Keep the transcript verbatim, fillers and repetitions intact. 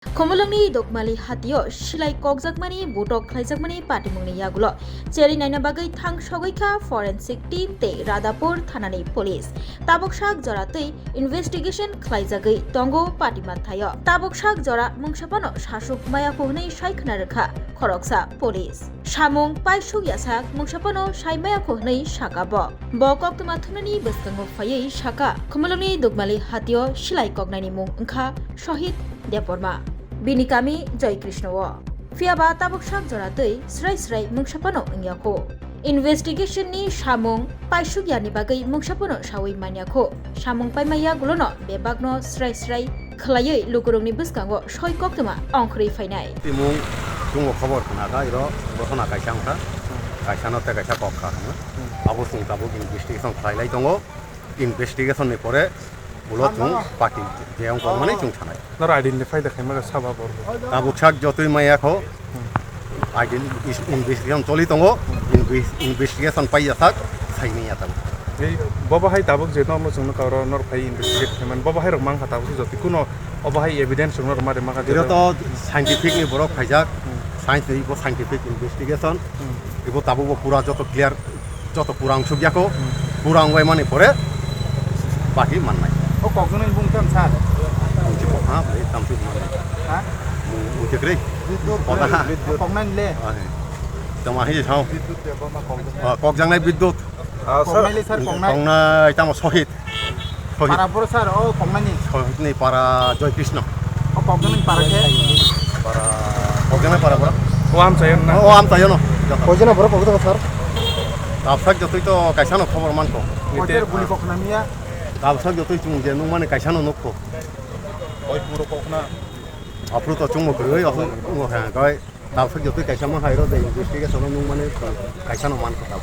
Khumulwngni Dokmali hatio silai kokjakmani butok khlaijakmani patimungni yagulo cheri naina bagwi thang sogwi kha forensic team tei Radhapur thanani police. Tabuk sak jora twi investigation khlaijagwi tongo patimanthaio. Tabuk sak jora mungsapano sasuk maya kho hwnwi sai khna rwkha khoroksa police. Samung paisuk yasak mungsapano sai maya kho hwnwi saka bo. Bo koktwma thumnani bwskango phaiwi saka, Khumulwngni Dugmali hatio silai koknaini mung wngkha Shohid Debbarma. Bini kami Joy Krishna o. Phiya ba tabuk sak jora twi srai srai mungsapano wngya kho. Investigation ni samung paisuk yani bagwi mungsapano sawi manya kho. Samung paimaya gulono bebakno srai srai khwlaiwi lukurokni bwskango soi koktwma ongkhorwi phainai. Timung chungo khobor khna kha, iro gotona kaisa wngkha, kaisa no tei kaisa kok kha hwnwi. Abo chwng tabuk investigation khlai lai tongo, investigation ni pore ulo chwng party je wng tongmani chwng sanai. Noro identify da khaima saba borok. Tabuk sak jotoi maya kho, Aidin is-, investigation choli tongo, inves-, investigation paiya sak, saini ya tabuk. Ei, bobo hai tabuk je norno chwngno karo nor phai investigate khaimani, bobo hai rok mangkha tabuk se jotoi kuno obo hai evidence rok nor mari mangkha. Iro to scientific ni borok khaijak, science ni ibo scientific investigation, ibo tabuk bo pura joto clear, joto pura wngsuk ya kho, pura wngbai mani pore baki mannai. O kokjwknwi bung tam sir? Bung si kokha, bai tam si mannai. Ha? Bung, bung si kwrwi. Bidyut. Koda ha? Bidyut. Koknai le? Ah, he. Tamo hai sao? Bidyut de bama kokjwknai. Ah, kokjaknai bidyut. Ah, sir. Koknai le sir, koknai? Koknai tamo Sohit. Sohit. Para boro sir, o koknai ni? Sohit ni para Joy Krishna. O kokjaknai para khe? Para, kokjaknai para boro? O amchayan na? O amchayan no. Koijana borok kokjak sir? Tabsak jotoi to kaisa no khobor man kho. Koiter guli koknamya? Tabsak jotoi chwng je nung mani kaisa no nuk kho. Oi puro kokna. Aphuru to chwngmo kwrwi, aphuru chwngmo kha, koi tabsak jotoi kaisa ma hai ro de investigation o nung mani kaisa no man kho.